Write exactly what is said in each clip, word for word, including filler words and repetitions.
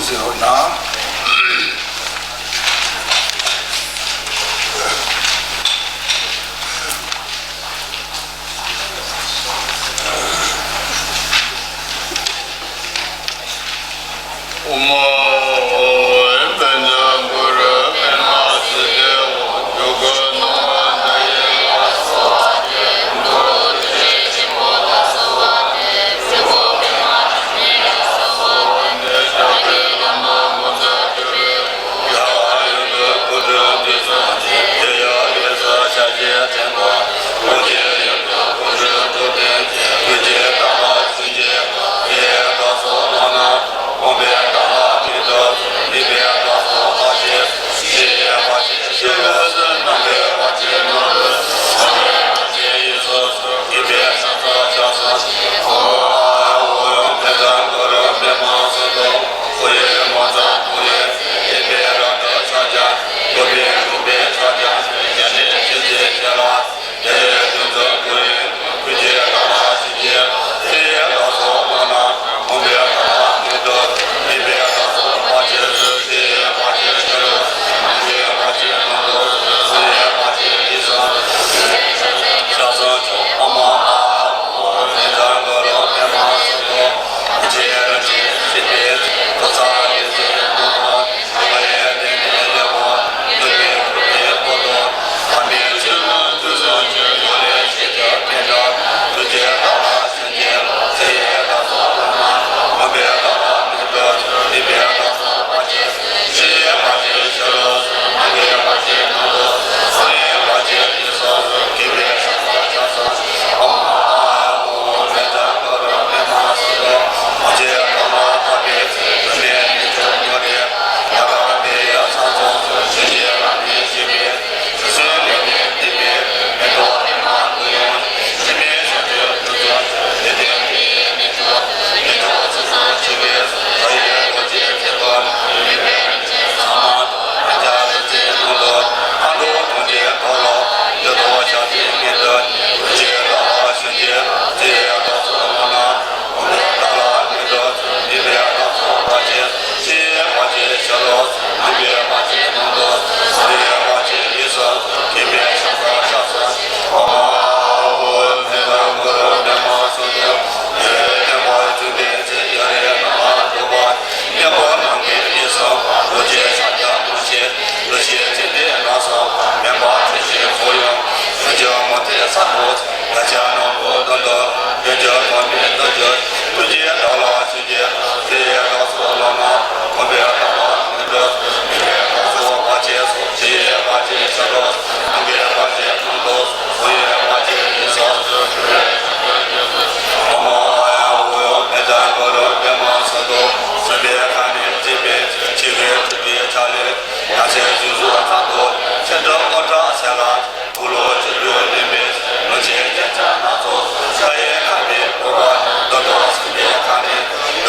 ཟེར་བ་ན། ཨོཾ། པཉྩ་གུ་རུ་པདྨ་སིདྡྷི་ཧཱུྃ། འཇུག་སྒོ་སྣང་བ་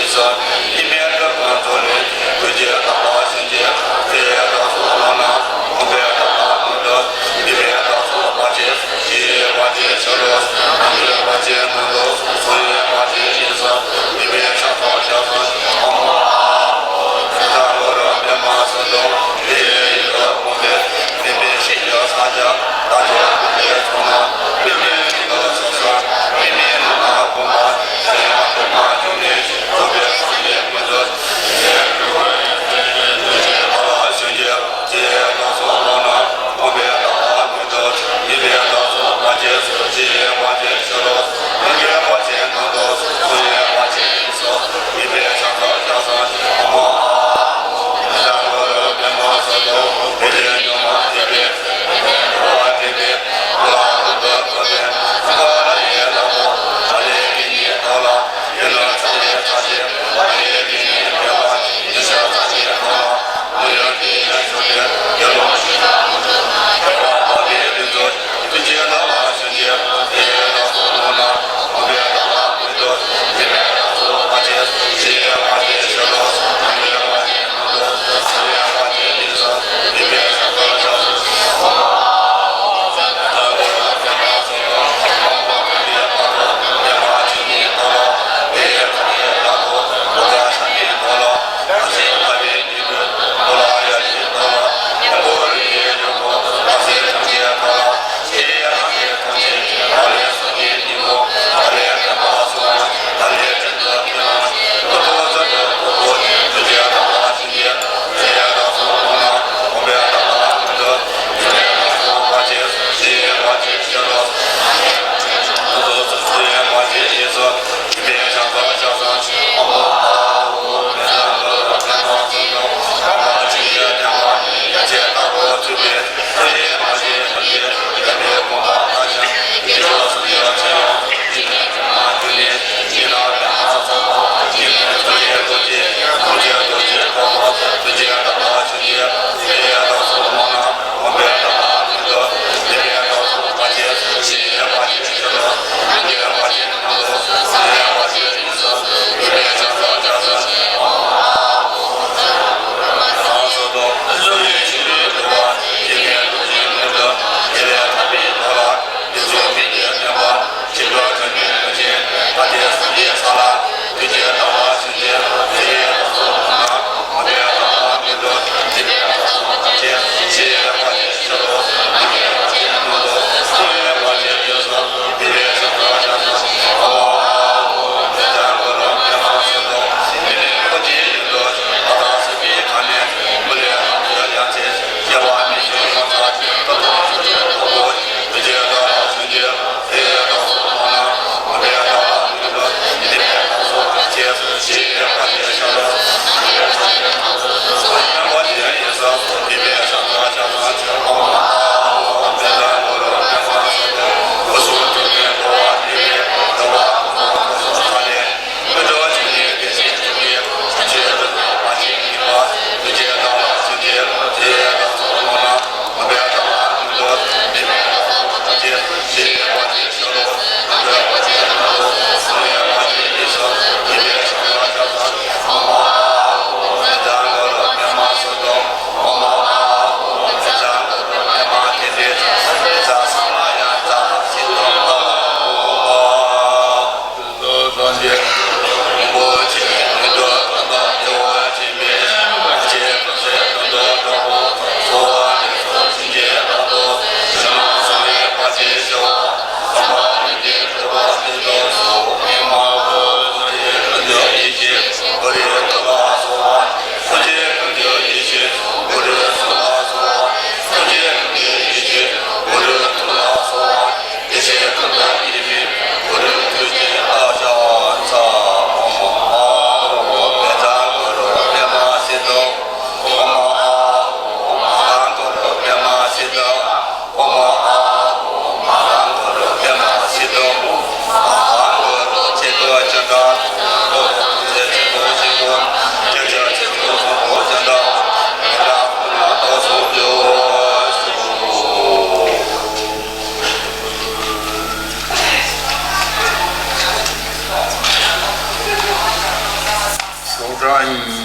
མཐའ་ཡས་པ།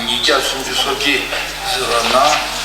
ཉིས་བརྒྱ་སུམ་ཅུ་སོ་བརྒྱད་ཟེར་བ་ན།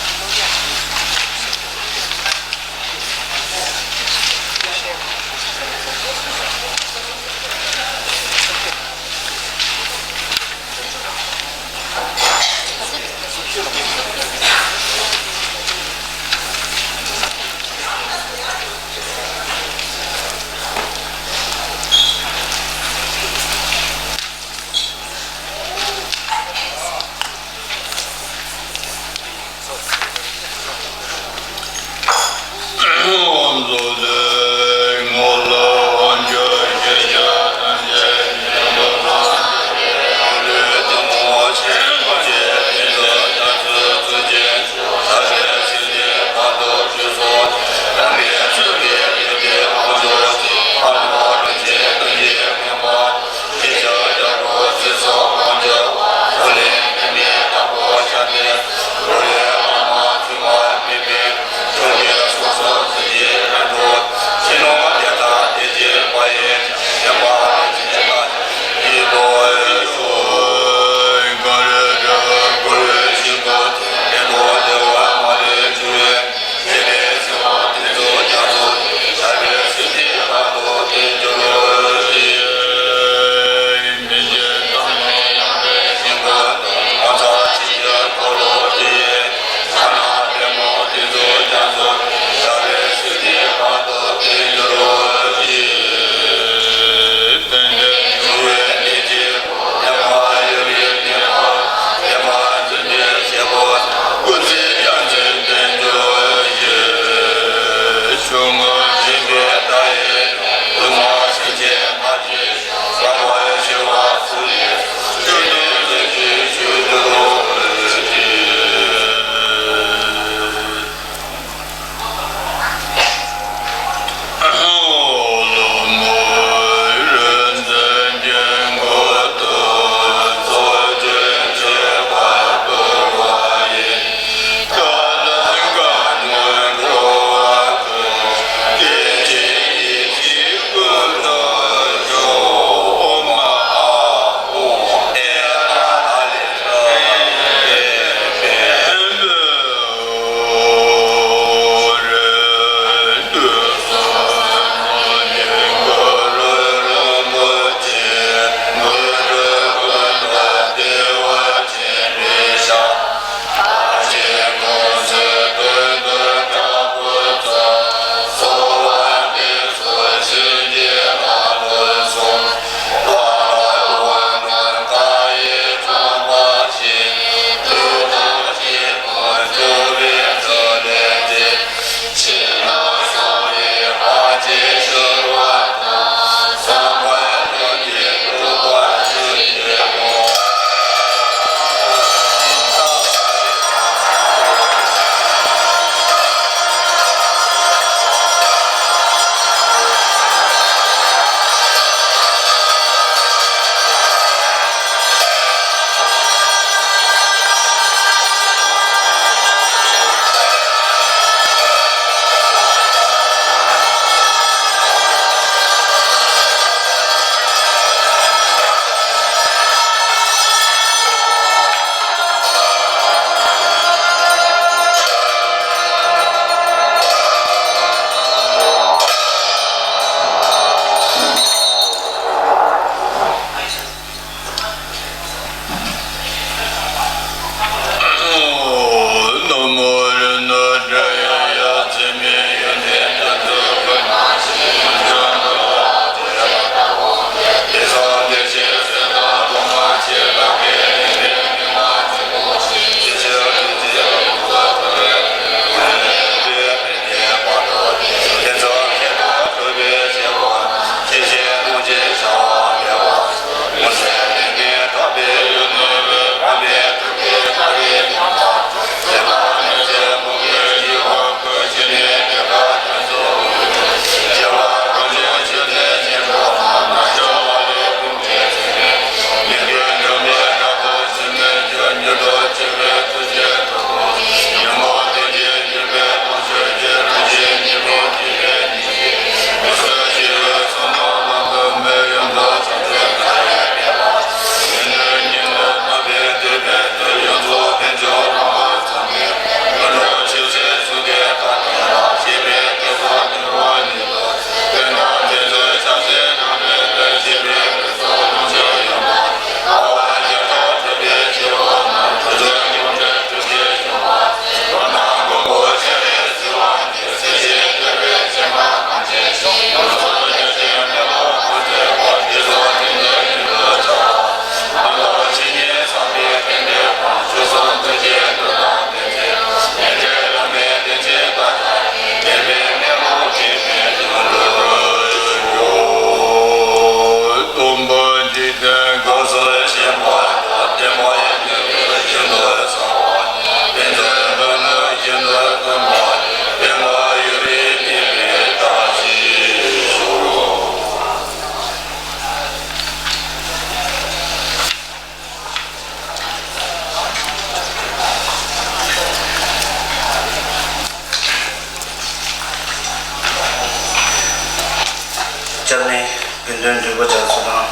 དོན་འདུས་པ་རྒྱ་མཚོ་དང་།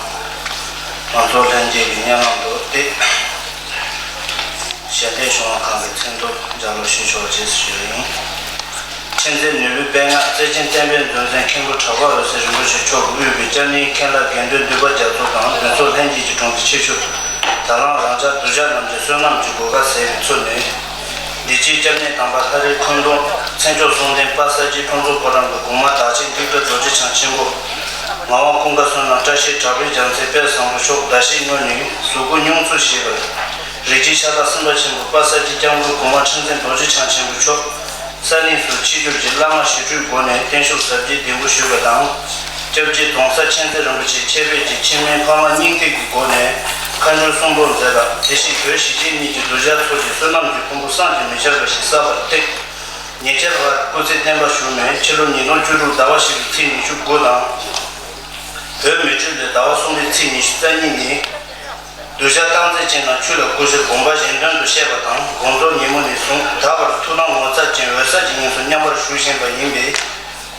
ང་ཚོ་ལྷན་རྒྱས་ཀྱི་སྙན་ལམ་དུ་སྟེ། ཞལ་འདེབས་ཞུ་བ་ཁང་གི་མཚན་ཐོ་ལྗགས་ཀློག་ཞུ་ཆོག་པ་བཅས་སུ་ཞུ་བ་ཡིན། མཁྱེན་བརྩེ་ནོར་བུའི་དཔལ་མངའ་བརྩེ་ཆེན་བསྟན་པའི་མཛོད་འཛིན་མཁན་པོ་གྲགས་པ་འོད་ཟེར་རིན་པོ་ཆེ་མཆོག་གིས་དབུས་པའི་སྐྱབས་གནས་མཁན་བླ་དགེ་འདུན་འདུས་པ་རྒྱ་མཚོ་དང་འདུས་ཚོགས་ལྷན་རྒྱས་ཀྱི་དྲུང་དུ་ཆེ་ཞུ། ད་རང་རང་ཅག་གདུལ་བྱ་རྣམས་ཀྱི་བསོད་ནམས་ཀྱི་གོ་སྐབས་ཟད་པའི་ཚུལ་ནས། བདེ་སྐྱིད་སྐྱབས་གནས་དམ་པ་ལྷ་རིའི་ཁུངས་ལུང་མཚན་མཆོག་གསུམ་ལྡན་དཔལ་ས་སྐྱའི་ཕུན་ཚོགས་ཕོ་བྲང་གི་གོང་མ་བདག་ཆེན་ཀིརྟི་རྡོ་རྗེ་འཆང་ཆེན་པོ། ངག་དབང་ཀུན་དགའ་བསོད་ནམས་བཀྲ་ཤིས་གྲགས་པའི་རྒྱལ་མཚན་དཔལ་བཟང་པོ་མཆོག་ཟླ་བཞིའི་སྔོན་ནས་གཟུགས་སྐུ་སྙུང་ཚུལ་ཞེས་པར། རིགས་ཀྱི་ཤ་སྟག་སེམས་དཔའ་ཆེན་པོ་དཔལ་ས་སྐྱའི་སྐྱབས་མགོན་གོང་མ་ཁྲི་འཛིན་རྡོ་རྗེ་འཆང་ཆེན་པོ་མཆོག་ས་གནས་སུ་ཆིབས་བསྒྱུར་གྱིས་བླ་མ་ཞི་ཁྲོའི་སྒོ་ནས་བརྟན་བཞུགས་ཟབ་རྒྱས་གདན་འགོ་ཞུས་པ་དང་། སྐྱབས་རྗེ་རྫོང་སར་མཁྱེན་བརྩེ་རིན་པོ་ཆེ་ཁྱད་པར་གྱི་ཁྱིམ་མིའི་ཕ་མ་སྙིང་ཐིག་གི་སྒོ་ནས་མཁའ་འགྲོའི་གསུང་འབུམ་མཛད་པ། དེ་བཞིན་བོད་གཞིས་བྱེས་གཉིས་ཀྱི་གདུལ་བྱ་ཚོ་ཆེན་བསོད་ནམས་ཀྱི་ཕུང་པོ་བསམ་གྱིས་མི་ཁྱབ་པ་ཞིག་བསགས་པར་བརྟེན། ཉེ་ཆར་བར་སྐུ་ཚེ་བརྟན་པར་བཞུགས་ནས་ཕྱི་ལོ་ཉིས་སྟོང་བཅུ་དྲུག་ཟླ་བ་བཞི་པའི་ཚེས་ཉི་ཤུ་དགུ་དང་། བོད་མི་སྤྱི་ལོའི་ཟླ་བ་གསུམ་པའི་ཚེས་ཉི་ཤུ་རྩ་གཉིས་ཉིན། གདུལ་བྱ་རྟག་འཛིན་ཅན་རྣམས་ཆོས་ལ་གུས་ཕྱིར་དགོངས་པ་གཞན་དོན་དུ་གཤེགས་པ་དང་དགོངས་རྫོགས་ཉིན་མོ་ནས་བཟུང་ད་བར་ཐུགས་སྣང་ངོ་མཚར་ཅན་འོད་གསལ་གྱི་དབྱིངས་སུ་མཉམ་པར་བཞུགས་བཞིན་པ་ཡིན་པས།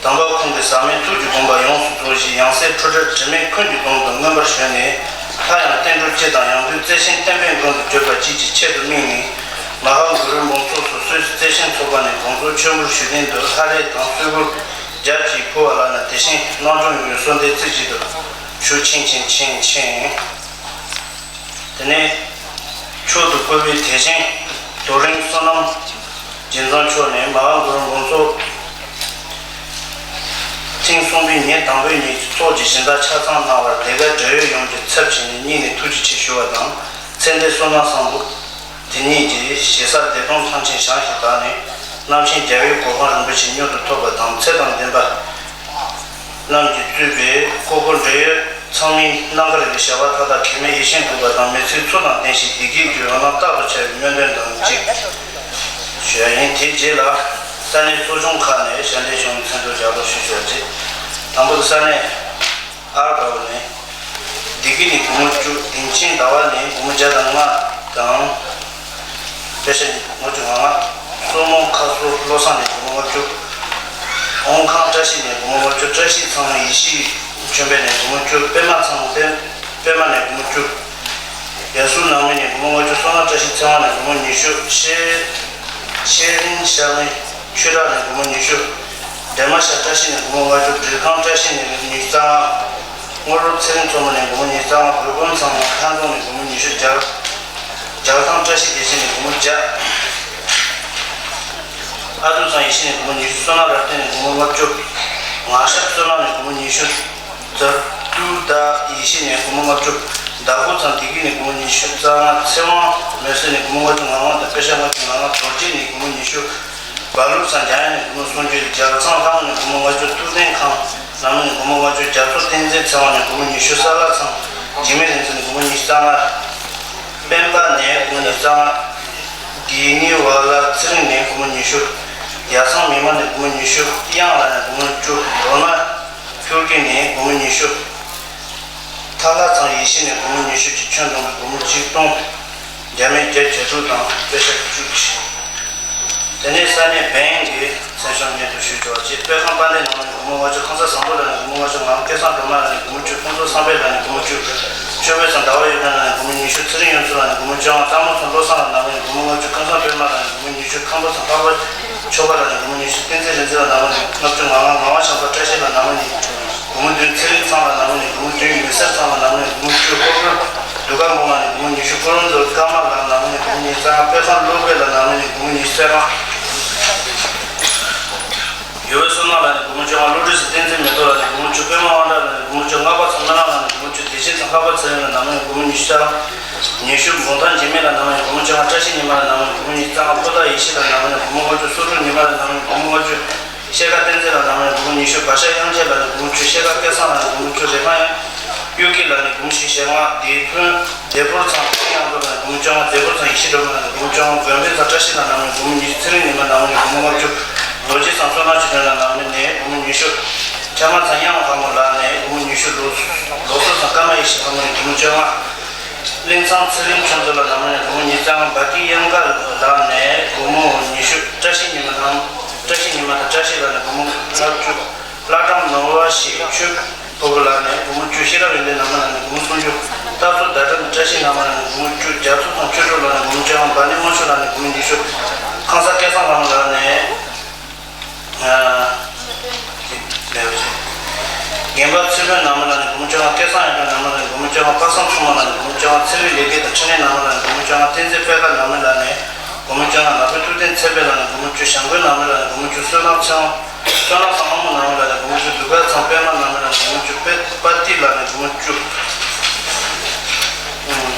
དམ་པ་ཁོང་གི་ཟབ་མོའི་ཐུགས་ཀྱི་དགོངས་པ་ཡོངས་སུ་རྫོགས་ཤིང་ཡང་སྲིད་འཁྲུལ་བྲལ་དྲི་མེད་ཀུན་གྱི་དོན་དུ་མངོན་པར་བྱོན་ནས་སླར་ཡང་བསྟན་འགྲོ་སྤྱི་དང་ཡོངས་འདུས་རྩེ་ཆེན་བསྟན་པའི་མགོན་དུ་གྱུར་པ་བཅས་ཀྱི་ཆེད་དུ་དམིགས་ནས་མ་ཧཱ་གུ་རུའི་འབུམ་ཚོགས་སུ་སུད་སི་རྩེ་ཆེན་ཚོགས་པ་ནས་དགོངས་རྫོགས་མཆོད་འབུལ་ཞུ་རྟེན་དུ་ལྷ་རས་དང་གསོལ་འབུལ་རྒྱབ་ཀྱིས་ཕུལ་བ་ལགས་ན། དེ་བཞིན་གནང་སྐྱོང་ཡོད་གསོལ་འདེབས་རྩེ་གཅིག་ཏུ་ཞུ། ཆེན་ཆེན་ཆེན་ཆེན། དེ་ནས་མཆོག་ཏུ་བཀུར་བའི་དད་ཅན་རྡོ་རིང་བསོད་ནམས་རྗེ་ཚང་མཆོག་ནས་མ་ཧཱ་གུ་རུ་འབུམ་ཚོགས་ཐེངས་གསུམ་པའི་ཉིན་དང་པོའི་ཉིན་གྱི་ཚོགས་ཀྱི་སྦྱིན་བདག་ཆ་ཚང་གནང་བར་ལས་ཀ་འབྲེལ་ཡོད་ཡོངས་ཀྱི་ཚབ་བྱས་ནས་སྙིང་ནས་ཐུགས་རྗེ་ཆེ་ཞུ་བ་དང་། ཚེ་འདས་བསོད་ནམས་བཟང་པོ་དེ་ཉིད་ཀྱི་ཞེ་ས་བདེ་སྟོང་ཐམས་ཅད་བྱང་ཞིང་དག་ནས་རྣམ་མཁྱེན་རྒྱལ་བའི་གོ་འཕང་རིན་པོ་ཆེ་མྱུར་དུ་ཐོབ་པ་དང་། ཚེ་དང་ལྡན་པ་རྣམས་ཀྱིས་གཙོས་པའི་ཁོ་ཁོ་འབྲེལ་ཡོད་ཚང་མའི་རྣམ་དཀར་གྱི་ཞལ་བ་མཐའ་དག་གེགས་མེད་ཡིད་བཞིན་འགྲུབ་པ་དང་། མི་ཚེའི་ཚུལ་དང་ལྡན་ཞིང་བདེ་སྐྱིད་ཀྱི་འོད་སྣང་རྟག་ཏུ་འཆར་བའི་སྨོན་འདུན་དང་གཅིག་ཞུ་ཡ་ཡིན། དེའི་རྗེས་ལ་ས་གནས་ཚོགས་ཆུང་ཁག་ནས་ཞལ་འདེབས་ཞུ་བའི་མཚན་ཐོ་ལྗགས་ཀློག་ཞུ་ཞུ་བ་རེད། དང་པོ་དེ་ས་གནས་ཨར་དགའ་བོ་ནས། བདེ་སྐྱིད་ནས་སྒོར་མོ་བཅུ། དིང་ཆེན་ཟླ་བ་ནས་སྒོར་མོ་བརྒྱ་དང་ལྔ་དང་། པེ་ཤ་ནས་སྒོར་མོ་བཅུ་ང་ལྔ། སོར་མོ་ཁ་སོ་བློ་བཟང་ནས་སྒོར་མོ་ལྔ་བཅུ། ཨོང་ཁང་བཀྲ་ཤིས་ནས་སྒོར་མོ་ལྔ་བཅུ། བཀྲ་ཤིས་ཚང་ཡེ་ཤེས་ཆོས་འཕེལ་ནས་སྒོར་མོ་བཅུ། པད་མ་ཚང་པད་པད་མ་ནས་སྒོར་མོ་བཅུ། ཡ་སུ་ནང་མི་ནས་སྒོར་མོ་ལྔ་བཅུ། བསོད་ནམས་བཀྲ་ཤིས་ཚེ་དབང་ནས་སྒོར་མོ་ཉི་ཤུ། ཤེ་ཤེ་རིན་ཤ་མི་ཆུ་རག་ནས་སྒོར་མོ་ཉི་ཤུ། འདན་མ་ཤ་བཀྲ་ཤིས་ནས་སྒོར་མོ་ལྔ་བཅུ། འབྲི་ཁང་བཀྲ་ཤིས་ནས་སྒོར་མོ་ཉི་ཤུ་རྩ་ལྔ། དངོས་གྲུབ་ཚེ་རིང་མཚོ་མོ་ནས་སྒོར་མོ་ཉི་ཤུ་རྩ་ལྔ། བོད་དགོན་ཚང་མ་ལྷ་རྫོང་ནས་སྒོར་མོ་ཉི་ཤུ། རྒྱ་རྒྱལ་ཐང་བཀྲ་ཤིས་བདེ་ཆེན་ནས་སྒོར་མོ་བརྒྱ། ཨ་དུ་ཚང་ཡེ་ཤེས་ནས་སྒོར་མོ་ཉི་ཤུ། བསོད་ནམས་རབ་བརྟན་ནས་སྒོར་མོ་ལྔ་བཅུ། ངག་ཞབས་བསོད་ནམས་ནས་སྒོར་མོ་ཉི་ཤུ། ཛ་ཏུ་ད་ཡེ་ཤེས་ནས་སྒོར་མོ་ལྔ་བཅུ། ཟླ་ཕོགས་ཚང་བདེ་སྐྱིད་ནས་སྒོར་མོ་ཉི་ཤུ་རྩ་ལྔ། ཚེ་དབང་མོན་གསལ་ནས་སྒོར་མོ་ལྔ་བཅུ་ང་ལྔ་དང་པེ་ཤ་ལྔ་བཅུ་ང་ལྔ། རྡོ་རྗེ་ནས་སྒོར་མོ་ཉི་ཤུ། བ་ལུ་ཚང་འཇམ་དབྱངས་ནས་སྒོར་མོ་སུམ་ཅུ། རྒྱལ་ཚང་ལྷ་མོ་ནས་སྒོར་མོ་ལྔ་བཅུ། ཐུབ་བསྟན་ཁང་ནང་མི་ནས་སྒོར་མོ་ལྔ་བཅུ། རྒྱ་མཚོ་བསྟན་འཛིན་ཚེ་དབང་ནས་སྒོར་མོ་ཉི་ཤུ། ས་ལ་ཚང་འཇིགས་མེད་རིག་འཛིན་ནས་སྒོར་མོ་ཉི་ཤུ་རྩ་ལྔ། སྤེན་པ་ནས་སྒོར་མོ་ཉི་ཤུ་རྩ་ལྔ། དགེ་བསྙེན་ཝ་ལ་ཚེ་རིང་ནས་སྒོར་མོ་ཉི་ཤུ། ཡ་ཚང་མི་མ་ནས་སྒོར་མོ་ཉི་ཤུ། གཡང་ལ་ནས་སྒོར་མོ་བཅུ། རོ་མ་ཕུར་གི་ནས་སྒོར་མོ་ཉི་ཤུ། ཐ་ལ་ཚང་ཡེ་ཤེས་ནས་སྒོར་མོ་ཉི་ཤུ་གཅིག་ཁྱོན་བསྡོམས་ཀྱི་སྒོར་མོ་ཆིག་སྟོང་། རྒྱ་མི་བརྒྱད་བརྒྱད་དྲུག་དང་པེ་ཤ་བཅུ་གཅིག་དེ་ནས་ས་གནས་བན་གྱི་མཚན་བྱང་སྙན་ཐོ་ཞུ་ཆོག་ཅེས། དཔལ་ཁང་དཔལ་ལྡན་ནང་ནས་སྒོར་མོ་ལྔ་བཅུ། ཁང་གསར་བཟང་པོ་ལ་ནས་སྒོར་མོ་ལྔ་བཅུ་ང་ལྔ། སྐལ་བཟང་སྒྲོལ་མ་ལ་ནས་སྒོར་མོ་བཅུ། ཕུན་ཚོགས་བསམ་འཕེལ་ལ་ནས་སྒོར་མོ་བཅུ། ཆོས་འཕེལ་ཚང་ཟླ་བ་གཡུ་སྒྲོན་ལ་ནས་སྒོར་མོ་ཉི་ཤུ། ཚེ་རིང་གཡུ་མཚོ་ལ་ནས་སྒོར་མོ་བཅོ་ལྔ། གཙང་མ་ཚང་བློ་བཟང་ལ་ནང་མི་ནས་སྒོར་མོ་ལྔ་བཅུ། ཁང་བཟང་སྒྲོལ་མ་ལ་ནས་སྒོར་མོ་ཉི་ཤུ། ཁང་པ་ཚང་འཕགས་པ་ཆོས་འཕེལ་ལ་ནས་སྒོར་མོ་ཉི་ཤུ། བསྟན་འཛིན་རིག་འཛིན་ལ་ནང་མི་ནས་ལྔ་བཅུ་ང་ལྔ། ངག་དབང་བྱམས་པ་བཀྲ་ཤིས་ལ་ནང་མི་ནས་སྒོར་མོ་བདུན། ཚེ་རིང་ཚང་ལ་ནང་མི་ནས་སྒོར་མོ་བདུན། མི་སེར་ཚང་ལ་ནང་མི་ནས་སྒོར་མོ་བཅུ། ཀོ་ཀོ་དུ་ཀ་མོ་ལ་ནས་སྒོར་མོ་ཉི་ཤུ། ཀོ་རོན་ཛོ་ཀ་མ་ལ་ནང་མི་ནས་སྒོར་མོ་ཉི་ཤུ་རྩ་ལྔ། དཔལ་ཁང་བློ་དགའ་ལ་ནང་མི་ནས་སྒོར་མོ་ཉི་ཤུ་རྩ་ལྔ། ཡོ་བོད་བསོད་ནམས་ལ་ནས་སྒོར་མོ་བཅོ་ལྔ། བློ་གྲོས་སུ་བསྟན་འཛིན་མེ་ཏོག་ལ་ནས་སྒོར་མོ་བཅུ། པད་མ་དབང་གྲགས་ལ་ནས་སྒོར་མོ་བཅུ། སྔགས་པ་ཚོ་སྨོན་ལམ་ལ་ནས་སྒོར་མོ་བཅུ། བདེ་ཆེན་ཚང་འཕགས་པ་ཚེ་རིང་ལ་ནང་མི་ནས་སྒོར་མོ་ཉི་ཤུ་རྩ་ལྔ། ཉི་ཤུ། འབུམ་ཐང་འཇིགས་མེད་ལ་ནང་མི་ནས་སྒོར་མོ་བཅོ་ལྔ། བཀྲ་ཤིས་ཉི་མ་ལ་ནང་མི་ནས་སྒོར་མོ་ཉི་ཤུ་རྩ་ལྔ། ཕོ་བདག་ཡེ་ཤེས་ལ་ནང་མི་ནས་སྒོར་མོ་ལྔ་བཅུ། སོ་དྲུག་ཉི་མ་ལ་ནང་མི་ནས་སྒོར་མོ་ཉི་ཤུ། བཀྲ་ཤིས་ཉི་མ་ལ་ནང་མི་ནས་སྒོར་མོ་བཅུ། ཤེལ་དཀར་བསྟན་འཛིན་ལ་ནང་མི་ནས་སྒོར་མོ་བཅུ། ཤེལ་དཀར་སྐལ་བཟང་ལ་ནང་མི་ནས་སྒོར་མོ་བཅུ། རེ་ཕང་གཡུ་སྐྱིད་ལ་ནས་སྒོར་མོ་བཞི་ཞེ་ལྔ། བདེ་ཕུན་བདེ་ཕུར་ཚང་ཕུན་དབྱངས་མཚོ་ལ་ནས་སྒོར་མོ་བཅོ་ལྔ། བདེ་ཕུར་ཚང་ཡེ་ཤེས་སྒྲོལ་མ་ལ་ནས་སྒོར་མོ་བཅོ་ལྔ། དགོན་པའི་ཚང་བཀྲ་ཤིས་ལ་ནང་མི་ནས་སྒོར་མོ་ཉི་ཤུ། ཚེ་རིང་ཉི་མ་ནང་མི་ནས་སྒོར་མོ་ལྔ་བཅུ། རྡོ་རྗེ་ཚང་བསོད་ནམས་ཆོས་སྒྲོན་ལ་ནང་མི་ནས་སྒོར་མོ་ཉི་ཤུ། ཁྲ་མ་ཚང་གཡང་ལྷ་མོ་ལ་ནས་སྒོར་མོ་ཉི་ཤུ། ལུགས་ལུགས་སྲོལ་ཚང་ཀརྨ་ཡེ་ཤེས་ལྷ་མོ་ནས་སྒོར་མོ་བཅོ་ལྔ། གླིང་ཚང་ཚེ་རིང་ཆོས་མཚོ་ལ་ནང་མི་ནས་སྒོར་མོ་ཉི་ཤུ་རྩ་ལྔ། འབའ་ཐི་གཡང་དཀར་ལ་ནས་སྒོར་མོ་ཉི་ཤུ། བཀྲ་ཤིས་ཉི་མ་ནང་བཀྲ་ཤིས་ཉི་མ་དང་བཀྲ་ཤིས་ལ་ནས་སྒོར་མོ་ལྔ་བཅུ། བླ་བྲང་ནོར་བ་ཞིག་ཆུ། ཕུར་བུ་ལགས་ནས་སྒོར་མོ་བཅུ། ཤེས་རབ་ཡོན་ཏན་ནར་མ་ལགས་ནས་སྒོར་མོ་སུམ་ཅུ། སྟག་ཚོ་ཟླ་གྲགས་ནས་བཀྲ་ཤིས་ནར་མ་ལགས་ནས་སྒོར་མོ་བཅུ། རྒྱ་མཚོ་ཚང་ཆོས་གྲོགས་ལགས་ནས་སྒོར་མོ་བཅོ་ལྔ། འབར་ནི་དབང་ཕྱུག་ལགས་ནས་སྒོར་མོ་ཉི་ཤུ། ཁང་གསར་སྐལ་བཟང་ལྷ་མོ་ལགས་ནས། རྒན་པ་ཚེ་དཔོན་ནར་མ་ལགས་ནས་སྒོར་མོ་བཅོ་ལྔ། སྐལ་བཟང་ཡར་འཕེལ་ནར་མ་ལགས་ནས་སྒོར་མོ་བཅོ་ལྔ། པ་སངས་མཚོ་མོ་ལགས་ནས་སྒོར་མོ་བཅོ་ལྔ། ཚེ་རིང་ལེགས་སྐྱིད་དང་འཕྲིན་ལས་ནར་མ་ལགས་ནས་སྒོར་མོ་བཅོ་ལྔ། བསྟན་འཛིན་དཔལ་དཀར་ནར་མ་ལགས་ནས་སྒོར་མོ་བཅོ་ལྔ། ནག་པོའི་ཐུབ་བསྟན་ཚེ་འཕེལ་ལགས་ནས་སྒོར་མོ་བཅུ། ཞང་བཀོད་ནར་མ་ལགས་ནས་སྒོར་མོ་བཅུ། བསོད་ནམས་ཚེ་དབང་། བསོད་ནམས་བཟང་ལྷ་མོ་ནར་མ་ལགས་ནས་སྒོར་མོ་བཅུ། གདུགས་དཀར་ཚང་པད་མ་ནར་མ་ལགས་ནས་སྒོར་མོ་བཅུ། པད་པ་ཏི་ལགས་ནས་སྒོར་མོ་བཅུ།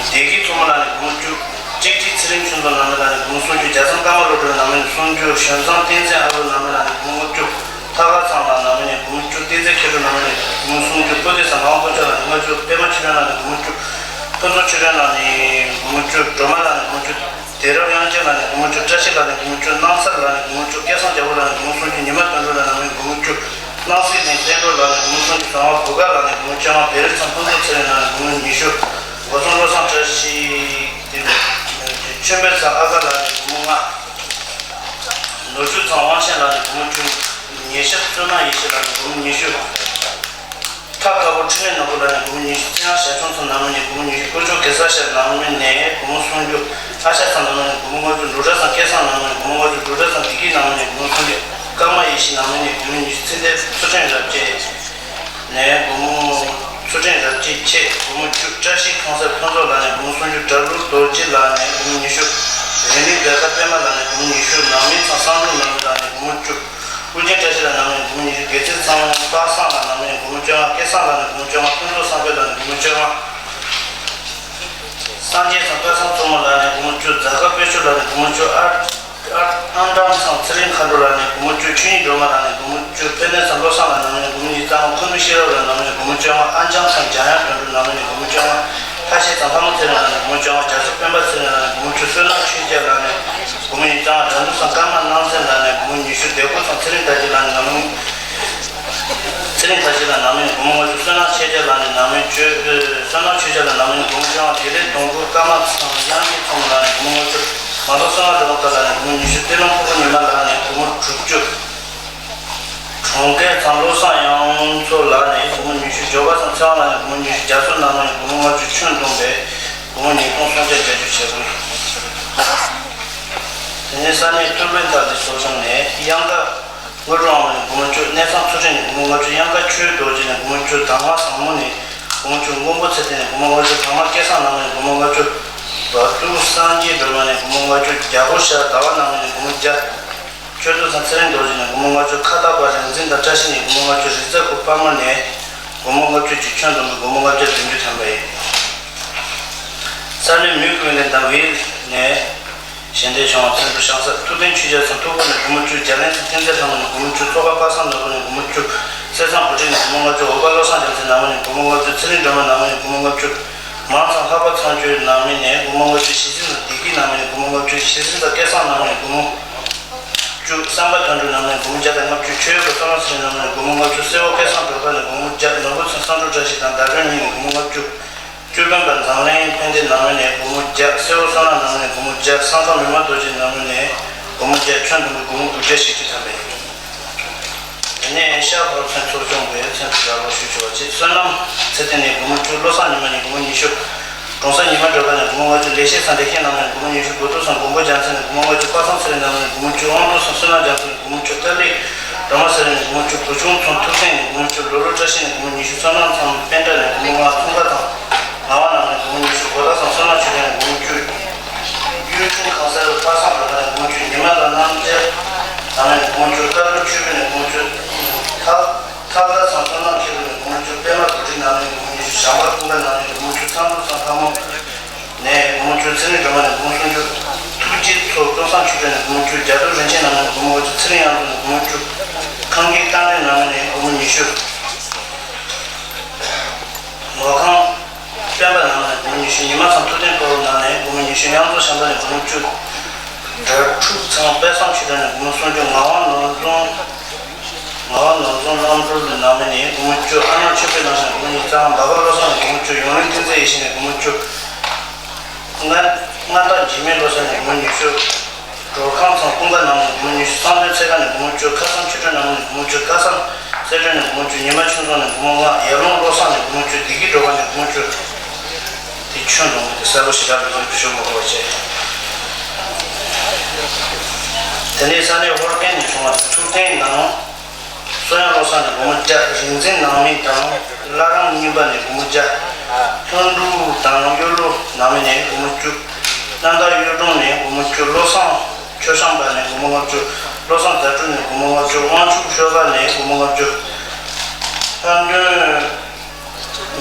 བདེ་སྐྱིད་མཚོ་མོ་ལགས་ནས་སྒོར་མོ་བཅུ། གཅིག་གཅིག་ཚེ་རིང་ཆོས་འཛོམས་ནར་མ་ལགས་ནས་སྒོར་མོ་སུམ་ཅུ། རྒྱ་ཚང་ཀརྨ་བློ་གྲོས་ནར་མ་ནས་སུམ་ཅུ། གཞོན་བཟང་བསྟན་འཛིན་ཨ་ལོ་ནར་མ་ལགས་ནས་སྒོར་མོ་བཅུ། ཐར་ཁ་ཚང་ལགས་ནར་མ་ནས་སྒོར་མོ་བཅུ། བསྟན་འཛིན་མཁས་གྲུབ་ནར་མ་ནས་སྒོར་མོ་སུམ་ཅུ། བུ་དེ་ཚང་ངག་དབང་དཀོན་མཆོག་ལགས་ནས་ལྔ་བཅུ། པད་མ་ཆོས་སྒྲོན་ལགས་ནས་སྒོར་མོ་བཅུ། ཕུན་ཚོགས་ཆོས་སྒྲོན་ལགས་ནས་སྒོར་མོ་བཅུ། སྒྲོལ་མ་ལགས་ནས་སྒོར་མོ་བཅུ། བདེ་རབ་དབྱངས་ཅན་ལགས་ནས་སྒོར་མོ་བཅུ། བཀྲ་ཤིས་ལགས་ནས་སྒོར་མོ་བཅུ། སྣང་གསལ་ལགས་ནས་སྒོར་མོ་བཅུ། སྐལ་བཟང་རྒྱལ་པོ་ལགས་ནས་སྒོར་མོ་སུམ་ཅུ། ཉི་མ་དོན་གྲུབ་ལགས་ནས་སྒོར་མོ་བཅུ། སྣང་སྲིད་ནས་བསྟན་སྒྲོལ་ལགས་ནས་སྒོར་མོ་སུམ་ཅུ། བཟང་བ་བུ་དཀར་ལགས་ནས་སྒོར་མོ་བཅོ་ལྔ། བེ་རི་ཚང་ཕུན་ཚོགས་ཚེ་རིང་ལགས་ནས་སྒོར་མོ་ཉི་ཤུ། སྒོ་ཚང་བློ་བཟང་བཀྲ་ཤིས། ཆོས་འཕེལ་ཚང་ཨ་དཀར་ལགས་ནས་སྒོར་མོ་ལྔ། ནོར་ཕྱུགས་ཚང་དབང་ཆེན་ལགས་ནས་སྒོར་མོ་བཅུ། ཉེ་ཞབས་བསོད་ནམས་ཡེ་ཤེས་ལགས་ནས་སྒོར་མོ་ཉི་ཤུ། ཐབས་དཀར་པོ་འཕྲིན་ལས་ནོར་བུ་ལགས་ནས་སྒོར་མོ་ཉི་ཤུ། ཚེ་དབང་ཞར་བྱུང་ཚང་ནར་མ་ནས་སྒོར་མོ་ཉི་ཤུ། དཀོན་མཆོག་གེ་སར་ཤར་ནར་མ་ནས་སྒོར་མོ་སུམ་ཅུ། ཨ་ཤ་ཚང་ནར་མ་ནས་སྒོར་མོ་ལྔ་བཅུ། འབྲུག་སྒྲ་ཚང་སྐལ་བཟང་ནར་མ་ནས་སྒོར་མོ་ལྔ་བཅུ། འབྲུག་སྒྲ་ཚང་བདེ་སྐྱིད་ནར་མ་ནས་སྒོར་མོ་སུམ་ཅུ། ཀརྨ་ཡེ་ཤེས་ནར་མ་ནས་སྒོར་མོ་ཉི་ཤུ། ཚེ་འདས་ཚུལ་ཁྲིམས་རབ་རྒྱས་ནས་སྒོར་མོ། ཚུལ་ཁྲིམས་རབ་རྒྱས་ཆེ་སྒོར་མོ་བཅུ། བཀྲ་ཤིས་ཁང་གསར་ཕུན་ཚོགས་ལགས་ནས་སྒོར་མོ་སུམ་ཅུ། སྒྲ་ལུག་རྡོ་རྗེ་ལགས་ནས་སྒོར་མོ་ཉི་ཤུ། རིང་ལུགས་སྦེལ་ཀ་པད་མ་ལགས་ནས་སྒོར་མོ་ཉི་ཤུ། ནང་མི་ཚང་བསམ་འགྲུབ་ནར་མ་ལགས་ནས་སྒོར་མོ་བཅུ། ཀུན་མཁྱེན་བཀྲ་ཤིས་ལགས་ནར་མ་ནས་སྒོར་མོ་ཉི་ཤུ། དགེ་ཚེ་ཚང་པ་སངས་ལགས་ནར་མ་ནས་སྒོར་མོ་བཅོ་ལྔ། སྐལ་བཟང་ལགས་ནས་སྒོར་མོ་བཅོ་ལྔ། ཕུན་ཚོགས་བསམ་འཕེལ་ལགས་ནས་སྒོར་མོ་བཅོ་ལྔ། སངས་རྒྱས་ཚང་པད་ཚང་མཚོ་མོ་ལགས་ནས་སྒོར་མོ་བཅུ། རྫ་དཀར་དཔལ་ཤོར་ལགས་ནས་སྒོར་མོ་བཅུ། ཨར་ཨར་ཨང་གྲངས་ཚང་ཚེ་རིང་མཁའ་འགྲོ་ལགས་ནས་སྒོར་མོ་བཅུ། ཆོས་ཉིད་སྒྲོལ་མ་ལགས་ནས་སྒོར་མོ་བཅུ། དཔལ་ལྡན་བསམ་གྲུབ་བསམ་ལགས་ནར་མ་ནས་སྒོར་མོ་ཉི་ཤུ། རྩ་དབང་ཁུ་ནུ་ཤེས་རབ་ལགས་ནར་མ་ནས་སྒོར་མོ་བཅོ་ལྔ། ཨ་འཇམ་ཚང་འཇམ་དབྱངས་དོན་གྲུབ་ནར་མ་ནས་སྒོར་མོ་བཅོ་ལྔ། ལྷ་ཤེས་ཚང་ལྷ་མོ་ཚེ་རིང་ལགས་ནས་སྒོར་མོ་བཅོ་ལྔ། རྒྱ་མཚོ་སྤེན་པ་ཚེ་རིང་ལགས་ནས་སྒོར་མོ་བཅུ། བསོད་ནམས་ཆོས་རྒྱལ་ལགས་ནས་སྒོར་མོ་ཉི་ཤུ། རྩ་དབང་དགྲ་འདུལ་ཚང་ཀརྨ་སྣང་གསལ་ལགས་ནས་སྒོར་མོ་ཉི་ཤུ། སྡེ་དགུ་ཚང་ཚེ་རིང་དར་རྒྱས་ལགས་ནས་ནར་མ། ཚེ་རིང་དར་རྒྱས་ལགས་ནར་མ་ནས་སྒོར་མོ་ལྔ་བཅུ། བསོད་ནམས་ཆོས་རྒྱལ་ལགས་ནས་ནར་མ་བཅུ། བསོད་ནམས་ཆོས་རྒྱལ་ལགས་ནར་མ་ནས་སྒོར་མོ་བཅོ་ལྔ། དགེ་ལེགས་གདོང་དགུ་ཀརྨ་ཚང་དབྱངས་སྐྱིད་ཚང་ལགས་ནས་སྒོར་མོ་ལྔ་བཅུ། མ་ལོ་བསོད་ནམས་རི་བོང་དཀར་ལགས་ནས་སྒོར་མོ་ཉི་ཤུ། གཏེར་ལུང་ཕུར་བུ་ཉི་མ་ལགས་ནས་སྒོར་མོ་དྲུག་ཅུ། གྲོང་ཁྱེར་ཚང་བློ་བཟང་དབྱངས་མཚོ་ལགས་ནས་སྒོར་མོ་ཉི་ཤུ། འབྱོར་པ་ཚང་ཚེ་དབང་ལགས་ནས་སྒོར་མོ་ཉི་ཤུ། རྒྱ་མཚོ་ནར་མ་ནས་སྒོར་མོ་ལྔ་བཅུ། ཁྱོན་བསྡོམས་པས་སྒོར་མོ་ཉིས་སྟོང་སུམ་བརྒྱ་བརྒྱད་ཅུ་བྱེད་དགོས། དེ་ནས་ས་གནས་ཐུར་བན་ཐ་ལི་ཚོགས་ཆུང་ནས་གཡང་དཀར་དངོས་གྲུབ་དབང་མོ་ནས་སྒོར་མོ་བཅུ། གནས་ཚང་ཚུལ་ཁྲིམས་ནས་སྒོར་མོ་ལྔ་བཅུ། གཡང་དཀར་ཆོས་རྡོ་རྗེ་ནས་སྒོར་མོ་བཅུ། དར་དམར་བཟང་མོ་ནས་སྒོར་མོ་བཅུ། མགོན་པོ་ཚེ་བརྟན་ནས་སྒོར་མོ་ལྔ་བཅུ། དར་དམར་སྐལ་བཟང་ནར་མ་ནས་སྒོར་མོ་ལྔ་བཅུ། བ་ཏུ་སངས་རྒྱས་སྒྲོལ་མ་ནས་སྒོར་མོ་ལྔ་བཅུ། རྒྱ་སྒོ་ཤར་ཟླ་བ་ནར་མ་ནས་སྒོར་མོ་བརྒྱ། ཆོས་རྡོ་ཚང་ཚེ་རིང་རྡོ་རྗེ་ནས་སྒོར་མོ་ལྔ་བཅུ། ཁ་ཏ་པ་རིག་འཛིན་དང་བཀྲ་ཤིས་ནས་སྒོར་མོ་ལྔ་བཅུ། རི་རྩེ་ཁུག་པདྨ་ནས་སྒོར་མོ་ལྔ་བཅུ་གཅིག། ཁྱོན་བསྡོམས་པས་སྒོར་མོ་ལྔ་བརྒྱ་བདུན་ཅུ་ཐམ་པ་ཡིན། ས་གནས་མུའུ་ཁུ་ཝེ་ལེན་དང་ཝེ་ནས་ཞལ་འདེབས་བྱུང་བ་ཚན་པ་ཤང་ས་ཐུབ་བསྟན་ཆོས་རྒྱལ་ཚང་ཐུག་པ་ནས་སྒོར་མོ་བཅུ། རྒྱ་གླིང་ཚང་བསྟན་འཛིན་ལྷ་མོ་ནས་སྒོར་མོ་བཅུ། ཚོ་ཁ་པ་སངས་ནོར་བུ་ནས་སྒོར་མོ་བཅུ། གསེར་ཚང་བུ་ཁྲིད་ནས་སྒོར་མོ་ལྔ་བཅུ། འོ་པ་བློ་བཟང་རྒྱལ་མཚན་ནར་མ་ནས་སྒོར་མོ་ལྔ་བཅུ། ཚེ་རིང་སྒྲོལ་མ་ནར་མ་ནས་སྒོར་མོ་ལྔ་བཅུ། མང་ཚང་ལྷག་པ་ཚང་ཆོས་ནར་མ་ནས་སྒོར་མོ་ལྔ་བཅུ། གཞིས་ཆགས་ཚང་བདེ་སྐྱིད་ནར་མ་ནས་སྒོར་མོ་ལྔ་བཅུ། གཞིས་ཆགས་ཚང་སྐལ་བཟང་ནར་མ་ནས་སྒོར་མོ་བཅུ། བསམ་པ་དོན་གྲུབ་ནར་མ་ནས་སྒོར་མོ་བརྒྱ་དང་ལྔ་བཅུ། ཆོས་ཡོད་པ་བསོད་ནམས་ཚེ་རིང་ནར་མ་ནས་སྒོར་མོ་ལྔ་བཅུ། སེ་བོ་སྐལ་བཟང་སྒྲོལ་དཀར་ནས་སྒོར་མོ་བརྒྱ། ནོར་བུ་ཚང་བསམ་གྲུབ་བཀྲ་ཤིས་དང་ཟླ་སྒྲོན་གཉིས་ནས་སྒོར་མོ་ལྔ་བཅུ། ཅོད་པན་པ་འཛམ་གླིང་ཕན་བདེ་ནར་མ་ནས་སྒོར་མོ་བརྒྱ། སེ་བོ་བསོད་ནམས་ནར་མ་ནས་སྒོར་མོ་བརྒྱ། བསམ་ཁམས་མི་མ་རྡོ་རྗེ་ནར་མ་ནས་སྒོར་མོ་བརྒྱ། ཁྱོན་བསྡོམས་པས་སྒོར་མོ་དགུ་བརྒྱ་བཞི་བཅུ་ཐམ་པ་ཡིན། དེ་ནས་ཤར་ཕར་ཚོན་ཚོགས་ཆུང་གི་མཚན་ཚུལ་ལ་ལོ་ཞུ་ཆོག་པ་བྱེད། བསོད་ནམས་ཚེ་བརྟན་ནས་སྒོར་མོ་བཅུ། བློ་བཟང་ཉི་མ་ནས་སྒོར་མོ་ཉི་ཤུ། ཀྲོང་གསར་ཉི་མ་སྒྲོལ་དཀར་ནས་སྒོར་མོ་ལྔ་བཅུ། ལེགས་བཤད་ཚང་བདེ་སྐྱིད་ནར་མ་ནས་སྒོར་མོ་ཉི་ཤུ། དགུ་ཐུག་ཚང་མགོན་པོ་རྒྱལ་མཚན་ནས་སྒོར་མོ་ལྔ་བཅུ། པ་སངས་ཚེ་རིང་ནར་མ་ནས་སྒོར་མོ་བཅུ། དབང་ཐང་ཚང་བསོད་ནམས་རྒྱལ་མཚན་ནས་སྒོར་མོ་བཅུ། ཐབས་ལེགས་སྒྲོལ་མ་ཚེ་རིང་ནས་སྒོར་མོ་བཅུ། བུ་ཆུང་ཚང་ཐུབ་བསྟན་ནས་སྒོར་མོ་བཅུ། ལོ་ལོ་བཀྲ་ཤིས་ནས་སྒོར་མོ་ཉི་ཤུ། བསོད་ནམས་ཚང་པད་ཏྲ་ནས་སྒོར་མོ་ལྔ། ཚོང་ཁ་ཚང་ངག་དབང་ནར་མ་ནས་སྒོར་མོ་ཉི་ཤུ། གོ་ཐག་ཚང་བསོད་ནམས་ཆོས་སྒྲོན་ནས་སྒོར་མོ་བཅུ། གཡུ་ཁྲུང་ཁང་གསར་པ་སངས་སྒྲོལ་དཀར་ནས་སྒོར་མོ་བཅུ། ཉི་མ་དང་རྣམ་རྒྱལ་ནར་མ་ནས་སྒོར་མོ་བཅུ། ཀར་ལུ་ཆོས་སྒྲོན་ནས་སྒོར་མོ་བཅུ། ཐག་ཐག་ལ་ཚང་བསོད་ནམས་ཆོས་སྒྲོན་ནས་སྒོར་མོ་བཅུ། པད་མ་བུ་ཁྲིད་ནར་མ་ནས་སྒོར་མོ་ཉི་ཤུ། བྱམས་པ་ཀུན་དགའ་ནར་མ་ནས་སྒོར་མོ་བཅུ། ཚང་ཚུལ་ཚང་ལྷ་མོ་ནས་སྒོར་མོ་བཅུ། ཚེ་རིང་སྒྲོལ་མ་ནས་སྒོར་མོ་སུམ་ཅུ། ཐུགས་རྗེ་མཚོ་སྐལ་བཟང་ཆོས་སྒྲོན་ནས་སྒོར་མོ་བཅུ། རྒྱ་ཐོག་རིན་ཆེན་ནར་མ་ནས་སྒོར་མོ་ལྔ་བཅུ། ཚེ་རིང་དབྱངས་མཚོ་ནས་སྒོར་མོ་བཅུ། ཁང་གི་རྟ་མགྲིན་ནར་མ་ནས་སྒོར་མོ་ཉི་ཤུ། ནོར་ཁང་སྤེན་པ་ནར་མ་ནས་སྒོར་མོ་ཉི་ཤུ། ཉི་མ་ཚང་ཐུབ་བསྟན་ཕུར་བུ་ནར་མ་ནས་སྒོར་མོ་ཉི་ཤུ། གཡང་མཚོ་བྱམས་པ་ནས་སྒོར་མོ་བཅུ། དྲ་ཕྲུག་ཚང་དཔལ་བཟང་ཆོས་སྒྲོན་ནས་སྒོར་མོ་སུམ་ཅུ། ངག་དབང་ནོར་འཛོམས། ངག་དབང་ནོར་འཛོམས་རྣམ་གྲོལ་ནར་མ་ནས་སྒོར་མོ་བཅུ། ཨ་ནང་ཆོས་འཕེལ་ནར་མ་ནས་སྒོར་མོ་ཉི་ཤུ། རྩ་དབང་འབའ་པ་བློ་བཟང་ནས་སྒོར་མོ་བཅུ། ཡོངས་གླིང་བསྟན་འཛིན་ཡེ་ཤེས་ནས་སྒོར་མོ་བཅུ། མངའ་མངའ་བདག་འཇིགས་མེད་བློ་བཟང་ནས་སྒོར་མོ་ཉི་ཤུ། སྒྲོལ་ཁང་ཚང་ཀུན་དགའ་ནང་ནས་སྒོར་མོ་ཉི་ཤུ། གསང་སྟོན་ཚེ་དགའ་ནས་སྒོར་མོ་བཅུ། ཁ་སང་ཆོས་སྒྲོན་ནང་ནས་སྒོར་མོ་བཅུ། ཁ་སང་གསེར་སྒྲོན་ནས་སྒོར་མོ་བཅུ། ཉི་མ་ཆུང་ཚང་ནས་སྒོར་མོ་ལྔ། ཡར་ཀླུང་བློ་བཟང་ནས་སྒོར་མོ་བཅུ། བདེ་སྐྱིད་སྒྲོལ་དཀར་ནས་སྒོར་མོ་བཅུ། དེ་ཁྱོན་བསྡོམས་ཏེ་གསལ་པོ་ཞེ་དྲག་མི་འདུག་ཞུ་མ་དགོས་པ་བྱས། དེ་ནས་ས་གནས་ཧོར་ཀན་ནས་བྱུང་བ་ཐུབ་བསྟན་དང་། བསོད་ཡང་བློ་བཟང་ནས་སྒོར་མོ་བརྒྱ། རིག་འཛིན་ནང་མི་དང་བླ་རུང་གཉིས་པ་ནས་སྒོར་མོ་བརྒྱ། ལྷུན་གྲུབ་དང་གཡུ་ལོ་ནང་མི་ནས་སྒོར་མོ་བཅུ། རྣམ་དག་གཡུ་སྒྲོན་ནས་སྒོར་མོ་བཅུ། བློ་བཟང་ཆོས་བཟང་པ་ནས་སྒོར་མོ་ལྔ་བཅུ། བློ་བཟང་ཟླ་སྒྲོན་ནས་སྒོར་མོ་ལྔ་བཅུ། དབང་ཕྱུག་ཤོ་ཁ་ནས་སྒོར་མོ་ལྔ་བཅུ། ལྷ་མགོན་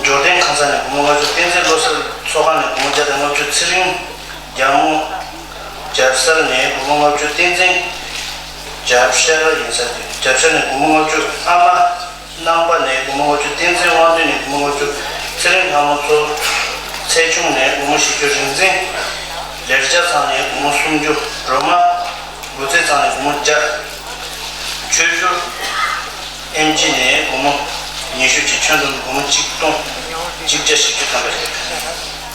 འབྱོར་ལྡན་ཁང་ས་ནས་སྒོར་མོ་ལྔ་བཅུ། བསྟན་འཛིན་བློ་གསལ་ཚོགས་ཁང་ནས་སྒོར་མོ་བརྒྱ་དང་ལྔ་བཅུ། ཚེ་རིང་རྒྱལ་མོ་རྒྱལ་གསར་ནས་སྒོར་མོ་ལྔ་བཅུ། བསྟན་འཛིན་རྒྱལ་ཤར་ཡིན་ས་རེད། རྒྱལ་ཤར་ནས་སྒོར་མོ་ལྔ་བཅུ། ཨ་མ་རྣམ་པ་ནས་སྒོར་མོ་ལྔ་བཅུ། བསྟན་འཛིན་དབང་འདུས་ནས་སྒོར་མོ་ལྔ་བཅུ། ཚེ་རིང་ལྷ་མོ་མཚོ་ཚེ་ཆུང་ནས་སྒོར་མོ་བཞི་བཅུ། རིག་འཛིན་ལེགས་སྦྱར་ཚང་ནས་སྒོར་མོ་སུམ་ཅུ། སྒྲོལ་མ་དགུ་རྩེ་ཚང་ནས་སྒོར་མོ་བརྒྱ། ཆོས་ཞོར་ཨེམ་ཆི་ནས་སྒོར་མོ་ཉི་ཤུ་བཅས་ཁྱོན་བསྡོམས་སྒོར་མོ་གཅིག་སྟོང་གཅིག་བརྒྱ་བཞི་བཅུ་ཐམ་པ་རེད།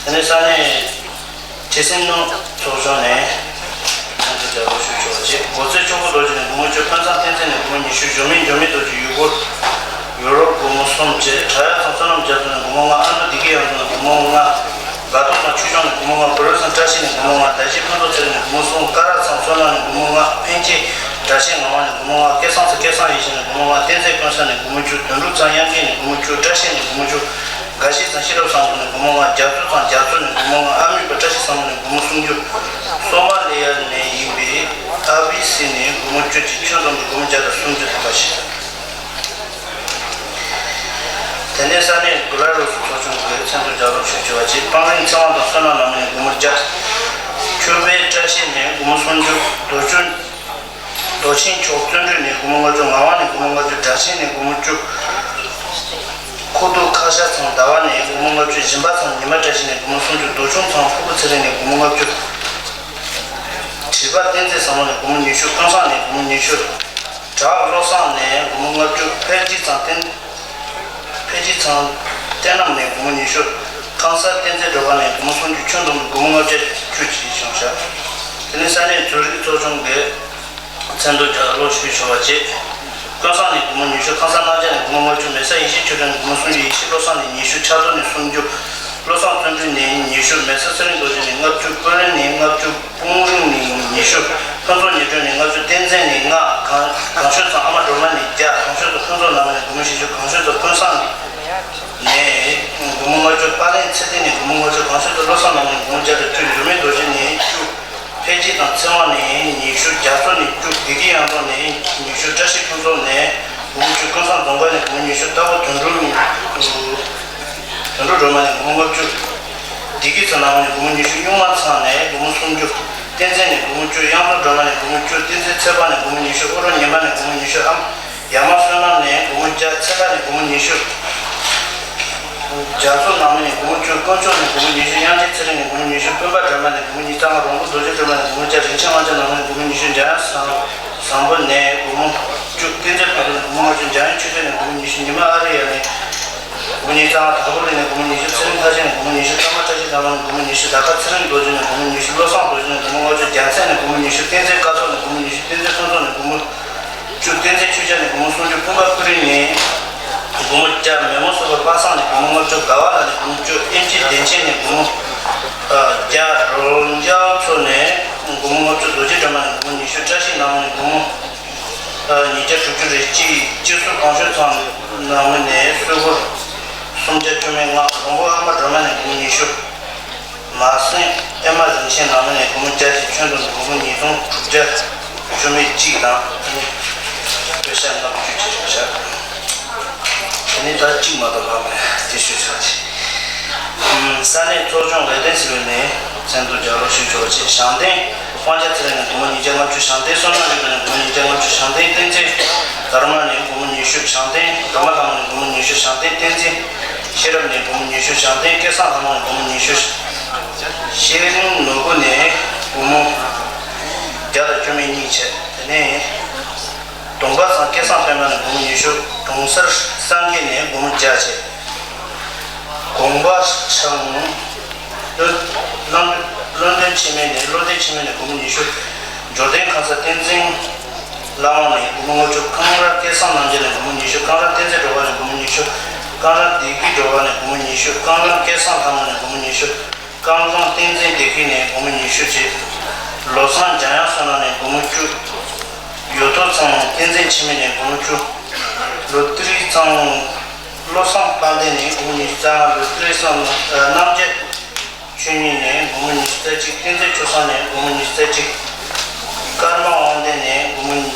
དེ་ནས་ས་གནས་ཁྲི་སེམས་ནོར་ཚོགས་ཆུང་ནས་ཚོགས་གཙོ་རྒྱ་ལོ་ཞུ་ཆོག་ཅེས། སྒོ་རྩེ་ཆོས་འཁོར་རྡོ་རྗེ་ནས་སྒོར་མོ་བཅུ། དཔོན་སངས་བསྟན་འཛིན་ནས་སྒོར་མོ་ཉི་ཤུ། འཇོ་མིན་འཇོ་མིན་རྡོ་རྗེ་ཡུལ་སྐོར་ཡུ་རོབ་སྒོར་མོ་གསུམ་བཅས། བྲག་གཡབ་ཚང་བསོད་ནམས་རྒྱ་མཚོ་ནས་སྒོར་མོ་ལྔ། ཨ་མདོ་བདེ་སྐྱིད་གཡང་འཛོམས་ནས་སྒོར་མོ་ལྔ། དགའ་ཐོག་ཚང་ཆོས་སྐྱོང་ནས་སྒོར་མོ་ལྔ། བུ་རོལ་ཚང་བཀྲ་ཤིས་ནས་སྒོར་མོ་ལྔ། བདག་གཞིས་ཕུན་ཚོགས་ཚེ་རིང་ནས་སྒོར་མོ་གསུམ། ཀ་རག་ཚང་བསོད་ནམས་ནས་སྒོར་མོ་ལྔ། ཕན་ཆེ་བཀྲ་ཤིས་ངག་དབང་ནས་སྒོར་མོ་ལྔ། སྐལ་བཟང་ཚང་སྐལ་བཟང་ཡེ་ཤེས་ནས་སྒོར་མོ་ལྔ། བསྟན་འཛིན་ཀུན་བཟང་ནས་སྒོར་མོ་བཅུ། དོན་གྲུབ་ཚང་དབྱངས་སྐྱིད་ནས་སྒོར་མོ་བཅུ། བཀྲ་ཤིས་ཚང་ཤེས་རབ་བཟང་པོ་ནས་སྒོར་མོ་ལྔ། རྒྱ་མཚོ་ཚང་རྒྱ་མཚོ་ནས་སྒོར་མོ་ལྔ། ཨ་མྱེས་པ་བཀྲ་ཤིས་བཟང་པོ་ནས་སྒོར་མོ་སུམ་ཅུ། སོ་མ་ལི་ཡ་ནས་ཡིན་པའི་ཨ་བི་སི་ནས་སྒོར་མོ་བཅུ་བཅས་ཁྱོན་བསྡོམས་ཀྱི་སྒོར་མོ་བརྒྱ་དང་སུམ་ཅུ་ཐམ་པ་ཞིག་དེ་ནས་ས་གནས་བྷི་ལ་རུ་སི་ཚོགས་ཆུང་གི་མཚན་ཐོ་རྒྱག་རོགས་ཞུ་ཞུ་བ་བྱས། སྤང་རིང་ཚེ་དབང་དང་བསོད་ནམས་ལགས་མོ་ནས་སྒོར་མོ་བརྒྱ། ཆོས་འཕེལ་བཀྲ་ཤིས་ནས་སྒོར་མོ་སུམ་ཅུ། རྡོ་ཆུ་རྡོ་ཆེན་མཆོག་བརྩོན་འགྲུས་ནས་སྒོར་མོ་ལྔ་བཅུ། ངག་དབང་ནས་སྒོར་མོ་ལྔ་བཅུ། སྒྲ་ཆེན་ནས་སྒོར་མོ་བཅུ། ཁོ་ཐུག་ཁ་ཤ་ཚང་ཟླ་བ་ནས་སྒོར་མོ་ལྔ་བཅུ། སྦྱིན་པ་ཚང་ཉི་མ་བཀྲ་ཤིས་ནས་སྒོར་མོ་སུམ་ཅུ། རྡོ་ཆུང་ཚང་ཕུར་བུ་ཚེ་རིང་ནས་སྒོར་མོ་ལྔ་བཅུ། བྲིས་པ་བསྟན་འཛིན་བཟང་མོ་ནས་སྒོར་མོ་ཉི་ཤུ། ཀུན་བཟང་ནས་སྒོར་མོ་ཉི་ཤུ། བྲག་བློ་བཟང་ནས་སྒོར་མོ་ལྔ་བཅུ། འཕེལ་རྒྱས་ཚང་བསྟན། འཕེལ་རྒྱས་ཚང་བསྟན་རྣམ་ནས་སྒོར་མོ་ཉི་ཤུ། ཁང་གསར་བསྟན་འཛིན་སྒྲོལ་དཀར་ནས་སྒོར་མོ་སུམ་ཅུ། ཁྱོན་བསྡོམས་སྒོར་མོ་ལྔ་བརྒྱ་བཅུ་བྱས་བྱུང་ཤག་དེ་ནས་ས་གནས་མཛོད་རིག་ཚོགས་ཆུང་གི་མཚན་ཐོ་རྒྱག་རོགས་ཞུ་ཞུ་བ་བྱས། ཀུན་བཟང་ནས་སྒོར་མོ་ཉི་ཤུ། ཁང་གསར་རྣམ་རྒྱལ་ནས་སྒོར་མོ་ལྔ་བཅུ། མེད་ས་ཡེ་ཤེས་ཆོས་སྒྲོན་ནས་སྒོར་མོ་སུམ་ཅུ། ཡེ་ཤེས་བློ་བཟང་ནས་ཉི་ཤུ། ཕྱག་རྡོར་ནས་སུམ་ཅུ། བློ་བཟང་བརྩོན་འགྲུས་ནས་ཉི་ཤུ། མེད་ས་ཚེ་རིང་རྡོ་རྗེ་ནས་ལྔ་བཅུ། ཀུན་རིང་ནས་ལྔ་བཅུ། སྤུངས་རིང་ནས་ཉི་ཤུ། ཕུན་ཚོགས་ཉི་སྒྲོན་ནས་ལྔ་བཅུ། བསྟན་འཛིན་ནས་ལྔ། གང་གང་ཤོད་ཚང་ཨ་མ་སྒྲོལ་མ་ནས་བརྒྱ། གང་ཤོད་ཚང་ཕུན་ཚོགས་ནང་མ་ནས་སྒོར་མོ་བཞི་བཅུ། གང་ཤོད་ཚང་ཀུན་བཟང་ནས་སྒོར་མོ་ལྔ་བཅུ། དཔལ་ལྡན་ཚེ་བརྟན་ནས་སྒོར་མོ་ལྔ་བཅུ། གང་ཤོད་ཚང་བློ་བཟང་ནང་མ་ནས་སྒོར་མོ་བརྒྱ་དང་བཅུ། འཇུ་མི་རྡོ་རྗེ་ནས་བཅུ། འཕེལ་རྒྱས་དང་ཚེ་དབང་ནས་ཉི་ཤུ། རྒྱ་མཚོ་ནས་བཅུ། བདེ་སྐྱིད་གཡང་འཛོམས་ནས་ཉི་ཤུ། བཀྲ་ཤིས་ཕུན་ཚོགས་ནས་སྒོར་མོ་བཅུ། ཀུན་བཟང་རྫོང་དཀར་ནས་སྒོར་མོ་ཉི་ཤུ། རྟ་ཕོ་དོན་གྲུབ་ནས། དོན་གྲུབ་སྒྲོལ་མ་ནས་སྒོར་མོ་ལྔ་བཅུ། བདེ་སྐྱིད་ཚང་ནང་མ་ནས་སྒོར་མོ་ཉི་ཤུ། གཡུང་མ་ཚང་ནས་སྒོར་མོ་སུམ་ཅུ། བསྟན་འཛིན་ནས་སྒོར་མོ་བཅུ། གཡང་འཛོམས་སྒྲོལ་མ་ནས་སྒོར་མོ་བཅུ། བསྟན་འཛིན་ཚེ་དཔག་ནས་སྒོར་མོ་ཉི་ཤུ། ཨོ་རོགས་ཉི་མ་ནས་སྒོར་མོ་ཉི་ཤུ། ཨམ། ཡ་མ་བསོད་ནམས་ནས་སྒོར་མོ་བརྒྱ། ཚེ་དཔག་ནས་སྒོར་མོ་ཉི་ཤུ། རྒྱ་མཚོ་ནང་མ་ནས་སྒོར་མོ་བཅུ། དཀོན་མཆོག་ནས་སྒོར་མོ་ཉི་ཤུ། དབྱངས་ཅན་ཚེ་རིང་ནས་སྒོར་མོ་ཉི་ཤུ། སྤུན་པ་སྒྲོལ་མ་ནས་སྒོར་མོ་ཉི་ཤུ། རྩ་མ་རོང་པོ་རྡོ་རྗེ་སྒྲོལ་མ་ནས་སྒོར་མོ་བརྒྱ། རིན་ཆེན་དབང་ཆེན་ནང་མ་ནས་སྒོར་མོ་ཉི་ཤུ། འཇམ་དབྱངས་བཟང་བཟང་པོ་ནས་སྒོར་མོ་བཅུ། བསྟན་འཛིན་ཕུན་ཚོགས་ནས་སྒོར་མོ་ལྔ་བཅུ། འཇམ་དབྱངས་ཆོས་སྒྲོན་ནས་སྒོར་མོ་ཉི་ཤུ། ཉི་མ་ཨ་རི་ཡ་ནས་སྒོར་མོ་ཉི་ཤུ། རྩ་མ་དྭགས་པོ་གླིང་ནས་སྒོར་མོ་ཉི་ཤུ། ཚེ་རིང་ལྷ་ཆེན་ནས་སྒོར་མོ་ཉི་ཤུ། ཀརྨ་བཀྲ་ཤིས་ལྷ་མོ་ནས་སྒོར་མོ་ཉི་ཤུ། དར་དཀར་ཚེ་རིང་རྡོ་རྗེ་ནས་སྒོར་མོ་ཉི་ཤུ། བློ་བཟང་རྡོ་རྗེ་ནས་སྒོར་མོ་ལྔ་བཅུ། རྒྱལ་མཚན་ནས་སྒོར་མོ་ཉི་ཤུ། བསྟན་འཛིན་སྐལ་རྫོགས་ནས་སྒོར་མོ་ཉི་ཤུ། བསྟན་འཛིན་ཕུན་ཚོགས་ནས་སྒོར་མོ་བཅུ། བསྟན་འཛིན་ཆོས་སྐྱབས་ནས་སྒོར་མོ་སུམ་ཅུ། སྤུན་པ་ཀུན་རིང་ནས་སྒོར་མོ་བརྒྱ། མེ་མོ་སོགས་པ་པ་སངས་ནས་སྒོར་མོ་ལྔ་བཅུ། དགའ་བ་ལགས་ནས་སྒོར་མོ་བཅུ། ཨེམ་ཆི་བདེ་ཆེན་ནས་སྒོར་མོ་བརྒྱ། སྒྲོལ་འཇམ་མཚོ་ནས་སྒོར་མོ་ལྔ་བཅུ། རྡོ་རྗེ་སྒྲོལ་མ་ནས་སྒོར་མོ་ཉི་ཤུ། བཀྲ་ཤིས་ནང་མ་ནས་སྒོར་མོ་ཉིས་བརྒྱ་དྲུག་ཅུ་རེ་གཅིག་སྤྱི་ཟུར་གངས་ཤོད་ཚང་ནང་མ་ནས་སུ་གུར་སུམ་བརྒྱ་བཅུ་མེད་ལྔ། རོང་པོ་ཨ་མ་སྒྲོལ་མ་ནས་སྒོར་མོ་ཉི་ཤུ། མ་སེང་ཨེ་མ་རིན་ཆེན་ནང་མ་ནས་སྒོར་མོ་བརྒྱ་ཞིག་ཁྱོན་བསྡོམས་སྒོར་མོ་ཉིས་སྟོང་དྲུག་བརྒྱ་བཅུ་མེད་གཅིག་དང་། དེ་ནས་པེ་ཤ་ལྔ་བཅུ་ཅིག་བཞག་དེ་ནས་ད་གཅིག་མ་གཏོགས་ལྷག་མེད་དེ་ཞུ་ཆོག་ཅིག་ས་གནས་ཚོགས་ཆུང་ལེགས་ལྡན་ཟེར་བའི་ནས་མཚན་ཐོ་རྒྱག་རོགས་ཞུ་ཆོག་ཅིག་བྱང་ལྡན་དབང་རྒྱལ་ཚེ་རིང་ནས་སྒོར་མོ་ཉིས་བརྒྱ་ལྔ་བཅུ། བྱང་ལྡན་བསོད་ནམས་རིག་པ་ནས་སྒོར་མོ་ཉིས་བརྒྱ་ལྔ་བཅུ། བྱང་ལྡན་བསྟན་འཛིན་དར་མ་ནས་སྒོར་མོ་ཉི་ཤུ། བྱང་ལྡན་སྒྲོལ་མ་ལྷ་མོ་ནས་སྒོར་མོ་ཉི་ཤུ། བྱང་ལྡན་བསྟན་འཛིན་ཤེས་རབ་ནས་སྒོར་མོ་ཉི་ཤུ། བྱང་ལྡན་སྐལ་བཟང་ལྷ་མོ་ནས་སྒོར་མོ་ཉི་ཤུ། ཤེས་རིང་ནོར་བུ་ནས་སྒོར་མོ་བརྒྱ་དང་བཅུ་མེད་གཉིས་བྱས། དེ་ནས་གདོང་པ་ཚང་སྐལ་བཟང་པད་མ་ནས་སྒོར་མོ་ཉི་ཤུ། གྲོང་གསར་སངས་རྒྱས་ནས་སྒོར་མོ་བརྒྱ་བྱས། དགོངས་པ་འཆང་བློ་བློ་བློ་ལྡན་འཆི་མེད་ནས་བློ་ལྡན་འཆི་མེད་ནས་སྒོར་མོ་ཉི་ཤུ། འབྱོར་ལྡན་ཁ་སང་བསྟན་འཛིན་ལྷ་དབང་ནས་སྒོར་མོ་ལྔ་བཅུ། ཀང་ར་སྐལ་བཟང་རྣམ་རྒྱལ་ནས་སྒོར་མོ་ཉི་ཤུ། ཀང་ར་བསྟན་འཛིན་སྒྲོལ་དཀར་ནས་སྒོར་མོ་ཉི་ཤུ། ཀང་ར་བདེ་སྐྱིད་སྒྲོལ་དཀར་ནས་སྒོར་མོ་ཉི་ཤུ། ཀང་ར་སྐལ་བཟང་ལྷ་མོ་ནས་སྒོར་མོ་ཉི་ཤུ། ཀང་ར་བསྟན་འཛིན་བདེ་སྐྱིད་ནས་སྒོར་མོ་ཉི་ཤུ་བཅས། ལོ་བཟང་འཇམ་དབྱངས་བསོད་ནམས་ནས་སྒོར་མོ་བཅུ། ཡོ་ཐོག་ཚང་བསྟན་འཛིན་འཆི་མེད་ནས་སྒོར་མོ་བཅུ། ལོ་ཏི་རི་ཚང་བློ་བཟང་དཔལ་ལྡན་ནས་སྒོར་མོ་ཉི་ཤུ་རྩ་ལྔ། ལོ་ཏི་རི་ཚང་རྣམ་རྒྱལ་ཆོས་ཉིད་ནས་སྒོར་མོ་ཉི་ཤུ་རྩ་གཅིག་བསྟན་འཛིན་ཆོས་བཟང་ནས་སྒོར་མོ་ཉི་ཤུ་རྩ་གཅིག་ཀརྨ་དབང་ལྡན་ནས་སྒོར་མོ་ཉི་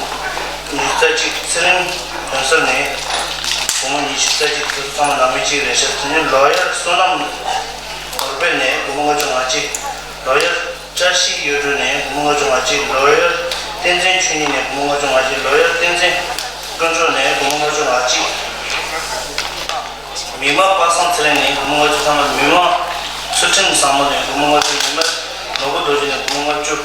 ཤུ་རྩ་གཅིག་ཚེ་རིང་དོན་གསལ་ནས་སྒོར་མོ་ཉི་ཤུ་རྩ་གཅིག་དེ་ཚོ་ཚང་མ་ནང་མི་གཅིག་རེད་ཤག་དེ་ནས་ལོ་ཡར་བསོད་ནམས་ནོར་བུ་ནས་སྒོར་མོ་ལྔ་བཅུ་ང་གཅིག་ལོ་ཡར་བཀྲ་ཤིས་གཡུ་སྒྲོན་ནས་སྒོར་མོ་ལྔ་བཅུ་ང་གཅིག་ལོ་ཡར་བསྟན་འཛིན་ཆོས་ཉིད་ནས་སྒོར་མོ་ལྔ་བཅུ་ང་གཅིག་ལོ་ཡར་བསྟན་འཛིན་དཀོན་མཆོག་ནས་སྒོར་མོ་ལྔ་བཅུ་ང་གཅིག་མི་དམངས་པ་སངས་ཚེ་རིང་ནས་སྒོར་མོ་ལྔ་བཅུ། ཚང་མ་མི་དམངས་ཚུལ་ཁྲིམས་བཟང་མོ་ནས་སྒོར་མོ་ལྔ་བཅུ། མི་དམངས་ནོར་བུ་རྡོ་རྗེ་ནས་སྒོར་མོ་ལྔ་བཅུ།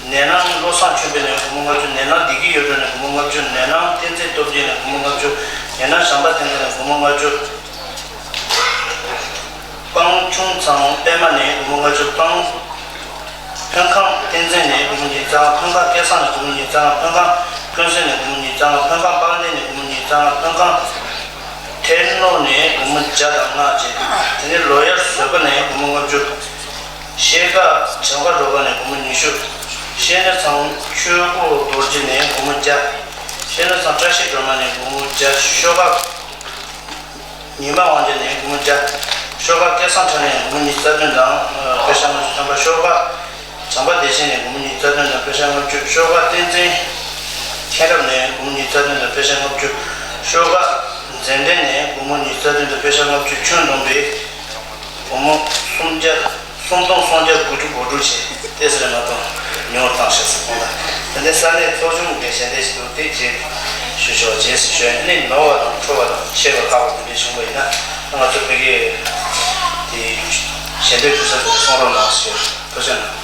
ནད་ནང་བློ་བཟང་ཆོས་འཕེལ་ནས་སྒོར་མོ་ལྔ་བཅུ། ནད་ནང་བདེ་སྐྱིད་གཡུ་སྒྲོན་ནས་སྒོར་མོ་ལྔ་བཅུ། ནད་ནང་བསྟན་འཛིན་སྟོབས་རྒྱལ་ནས་སྒོར་མོ་ལྔ་བཅུ། ནད་ནང་བྱམས་པ་བསྟན་འཛིན་ནས་སྒོར་མོ་ལྔ་བཅུ། སྤང་ཆུང་ཚང་པད་མ་ནས་སྒོར་མོ་ལྔ་བཅུ། སྤང་། ཕོན་ཁང་བསྟན་འཛིན་ནས་སྒོར་མོ་ཉི་ཤུ་རྩ་ལྔ། ཕོན་ཁང་སྐལ་བཟང་ནས་སྒོར་མོ་ཉི་ཤུ་རྩ་ལྔ། ཕོན་ཁང་ཀུན་གསལ་ནས་སྒོར་མོ་ཉི་ཤུ་རྩ་ལྔ། ཕོན་ཁང་དཔལ་ལྡན་ནས་སྒོར་མོ་ཉི་ཤུ་རྩ་ལྔ། ཕོན་ཁང་ཐེར་ནོ་ནས་སྒོར་མོ་བརྒྱ་དང་ལྔ་བཅས། དེ་ནས་ལོ་ཡར་བཟོད་པ་ནས་སྒོར་མོ་ལྔ་བཅུ། ཤེལ་དཀར་བྱམས་པ་སྒྲོལ་དཀར་ནས་སྒོར་མོ་ཉི་ཤུ། ཤེལ་ནོར་ཚང་ཆོས་སྒོ་རྡོ་རྗེ་ནས་སྒོར་མོ་བརྒྱ། ཤེལ་ནོར་ཚང་བཀྲ་ཤིས་སྒྲོལ་མ་ནས་སྒོར་མོ་བརྒྱ། ཤོག་ཁ་ཉི་མ་དབང་ཆེན་ནས་སྒོར་མོ་བརྒྱ། ཤོག་ཁ་སྐལ་བཟང་ཁྲ་ནས་སྒོར་མོ་ཉི་ཤུ་རྩ་བདུན་དང་པེ་ཤ་ལྔ་བཅུ་ཐམ་པ། ཤོག་ཁ་བྱམས་པ་བདེ་ཆེན་ནས་སྒོར་མོ་ཉི་ཤུ་རྩ་བདུན་དང་པེ་ཤ་ལྔ་བཅུ། ཤོག་ཁ་བསྟན་འཛིན་མཁྱེན་རབ་ནས་སྒོར་མོ་ཉི་ཤུ་རྩ་བདུན་དང་པེ་ཤ་ལྔ་བཅུ། ཤོག་ཁ་མཛེས་ལྡན་ནས་སྒོར་མོ་ཉི་ཤུ་རྩ་བདུན་དང་པེ་ཤ་ལྔ་བཅུ། ཁྱོན་བསྡོམས་པས་སྒོར་མོ་སུམ་བརྒྱ། སུམ་སྟོང་སུམ་བརྒྱ་དགུ་བཅུ་གོ་དྲུག་བྱས་ཏེ་ཟེར་མ་གཏོགས་ཉུང་བ་བཏང་ཤག་ཟེར་གོང་དང་། དེ་ནས་ས་གནས་ཚོགས་ཆུང་གི་ཞལ་འདེབས་ཤིག་འདུག་དེ་རྗེས་ཞུ་ཆོག་རྗེས་སུ་ཞུ་ཡ། ཨ་ནི་ནོར་བ་དང་འཕྲོ་བ་དང་ཆད་པ་ཁག་པོ་དེ་འདྲ་བྱུང་བ་ཡིན་ན་ང་ཚོ་བོད་སྐད་དེ་ཞལ་འདེབས་ཕུལ་ས་དེ་གསུང་རོགས་གནང་ཞེས་ཐུགས་རྗེ་གནང་།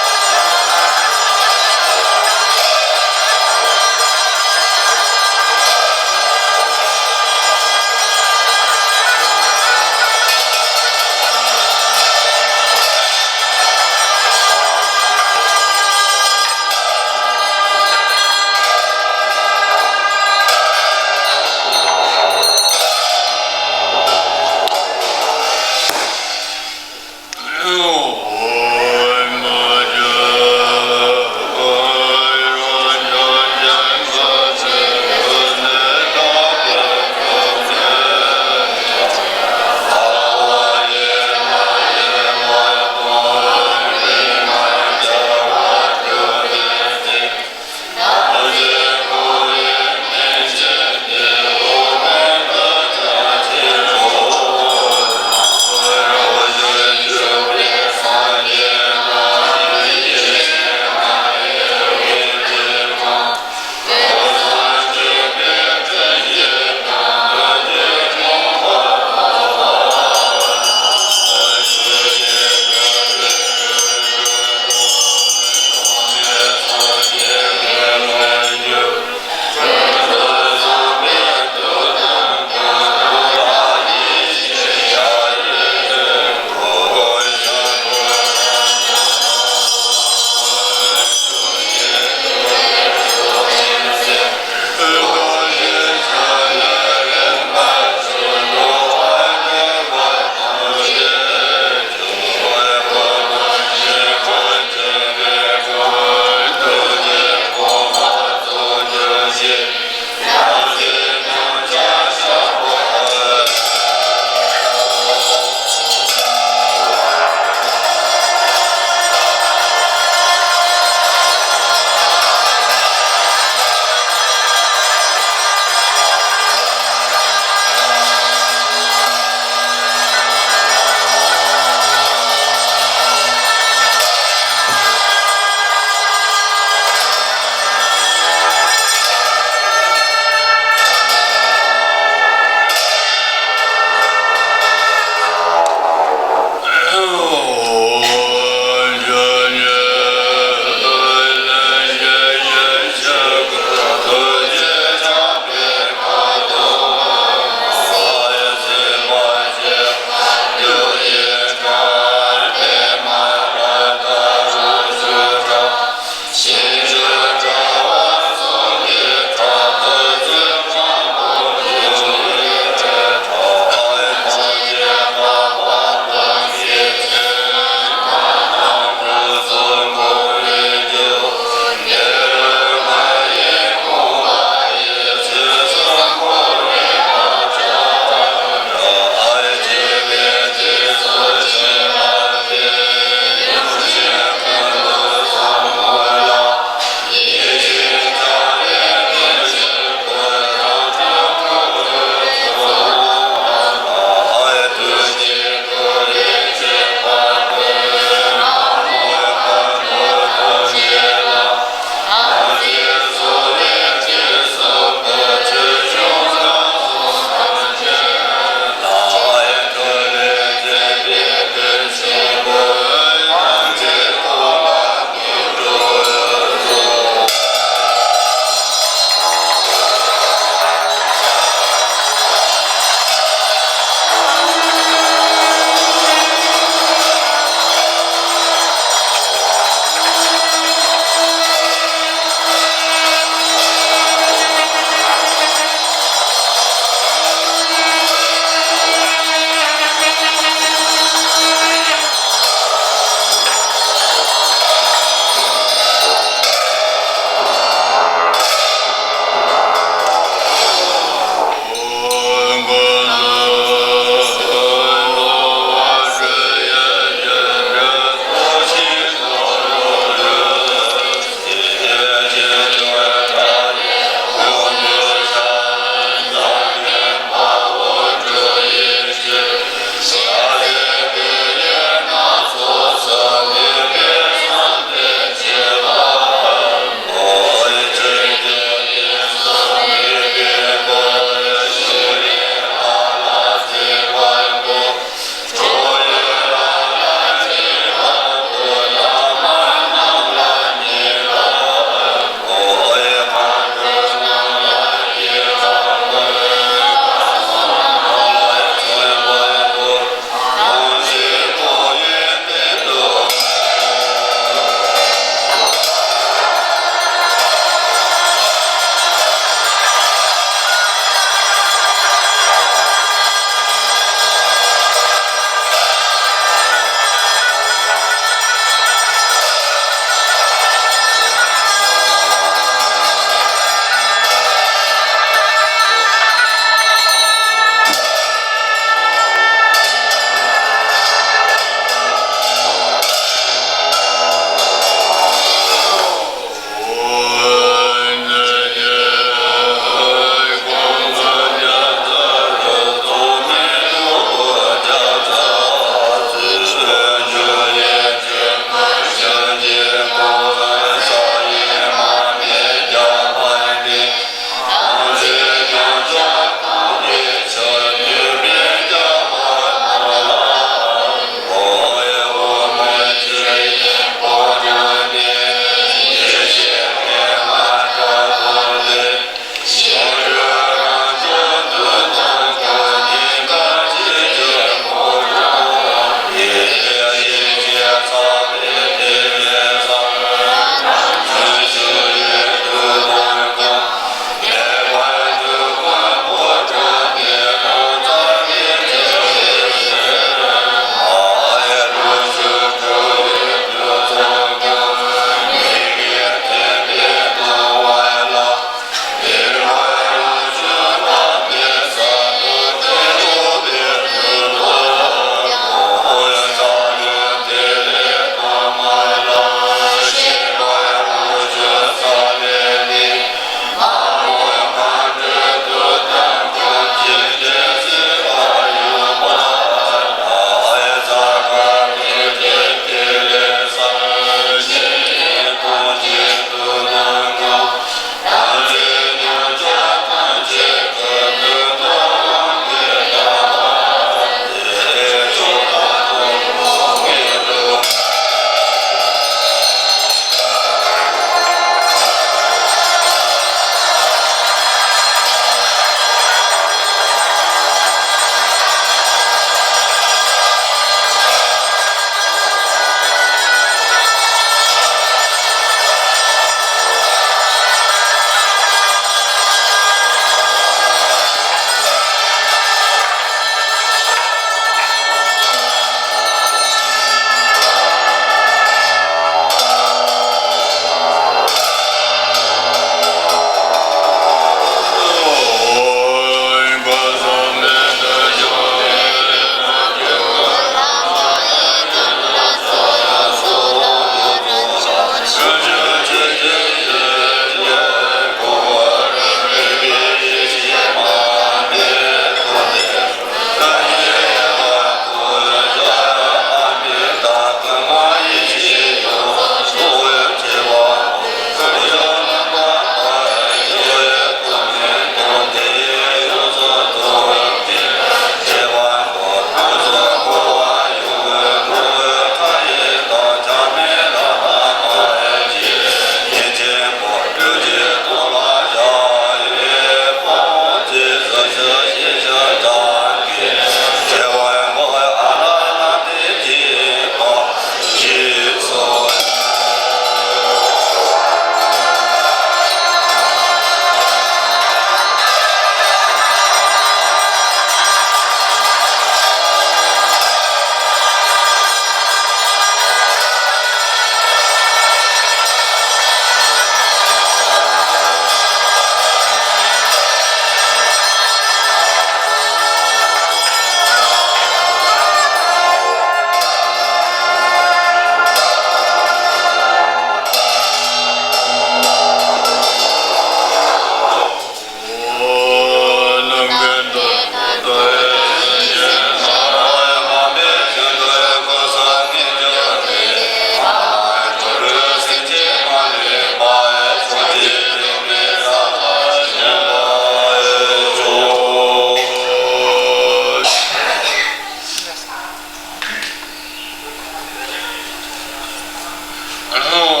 ཨོ།